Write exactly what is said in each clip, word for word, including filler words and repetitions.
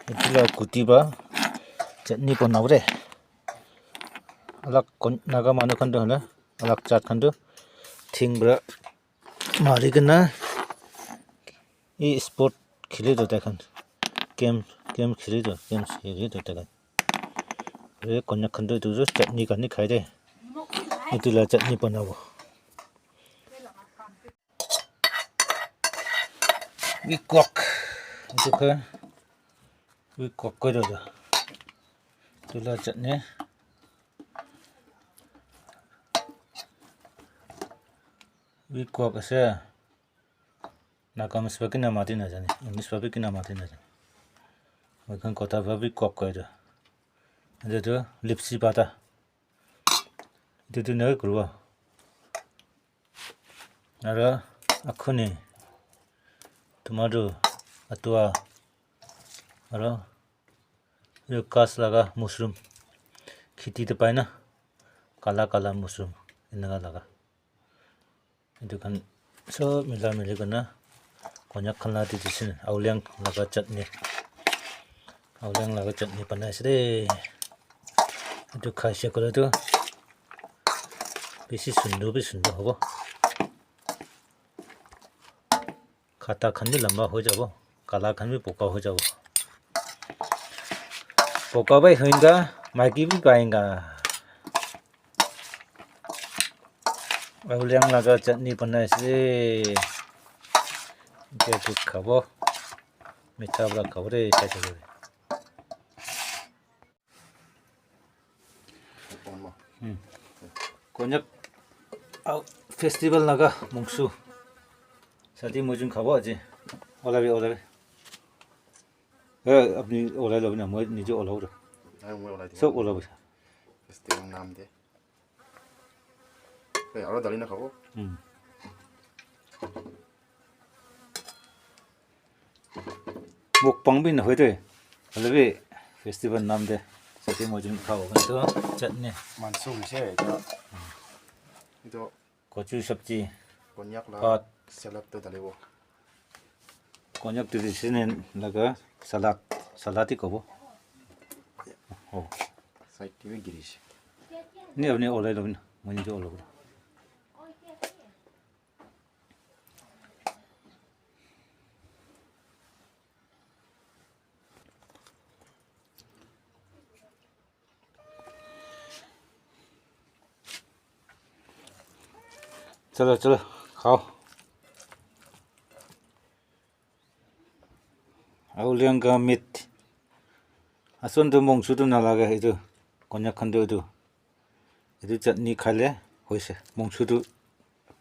Etu la kuti ba chutney banabo de. Alak kon-, Naga manu khan toh hoile alak jat khan toh thing para mari kena e sport khili toh tai khan game, game khili toh, games khili toh tai khan. Re konyak khan toh etu toh chutney khan he khai de. Etu la chutney banabo. Wi kwak. Etu kha wi kwak koi do do. Etu la chutney. Wi kwak ase. Nagamese para kina mati najane. English para bi kina mati najane. Moi khan kotha para wi kwak koi do. Etu toh lipsi pata. Etu toh nai kuribo. Aro akhuni, tomato, atua, aro etu ghas laga mushroom, kheti te pai na, kala kala mushroom, eneka laga. Etu khan sob mila mili kena, konyak khan la decision, Aoleang laga chutney. Aoleang laga chutney banai ase de. Etu khai se koile tu bishi sundur bi sundur hobo. Khata khan bi lamba hoi jabo, kala khan bi boga hoi jabo. Boga bi hoinga, maiki bi painga. Aoleang laga chutney banai ase. Etia tu khabo. Mitha para khabo de, sai sai. Hmm. Konyak, ah, festival laga mungsu. Sati mujun khabo aji. Olabi, olabi. Eh, apni olai lobi na, moi nije olabo. Ayo, moi olai dibo. Sob olabo. Festival naam de. Eh, aro dali na khabo. Hmm. Mukbang bi nohoi de. Hoilebi festival naam de. Sati mujun khabo. Etu chutney. Manso hoise, etu. Etu Kochu sabji. Konyak la Pat. Salad to dalibo. Konyak tu season laga salad, salad hi kobo. Oh. Side te bi girise. Ni apni olai lobi na. Moi nije olabo. Chalo, chalo, khao. Aoleang ka meat. Ason tu mungsu tu nalaga etu. Konyak khan tu etu. Etu chutney khale hoise. Mungsu tu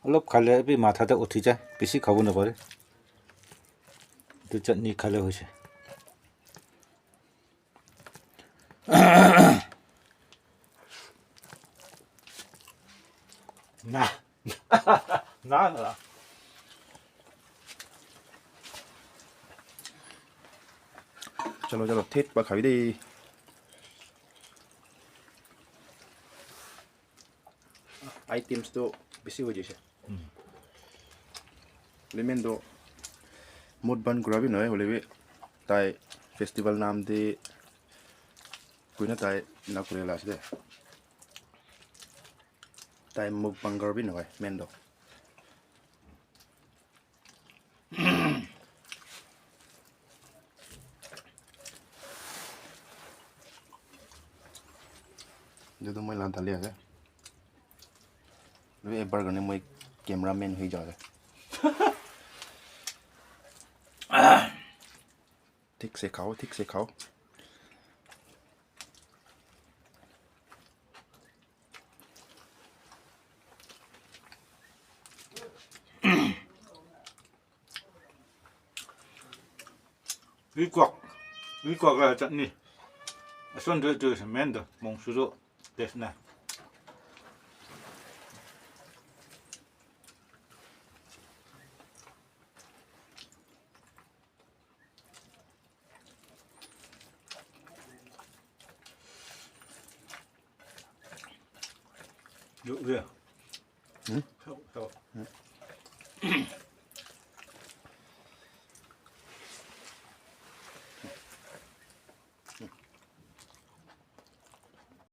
olop khale bi matha te uthi jai. Bishi khabo napare. Etu chutney khale hoise. Na. Na, na. Chalo, chalo, thet pa khabi de. Items to bisi hoi jaise. Hmm. Lemon to mukbang kura bi nohoi, hoile bi tai festival naam de koina tai ena kuri la ase de. Tai mukbanger bi nohoi, main to. Etu tu moi la dali ase. Etu ebar karne moi cameraman hoi ja ase. Thik se khao, thik se khao. Wi kwak, wi kwak la chutney. Ason tu tu se main tu mungsu tu taste na. Yo, yeah. Hmm? Help, help. Hmm.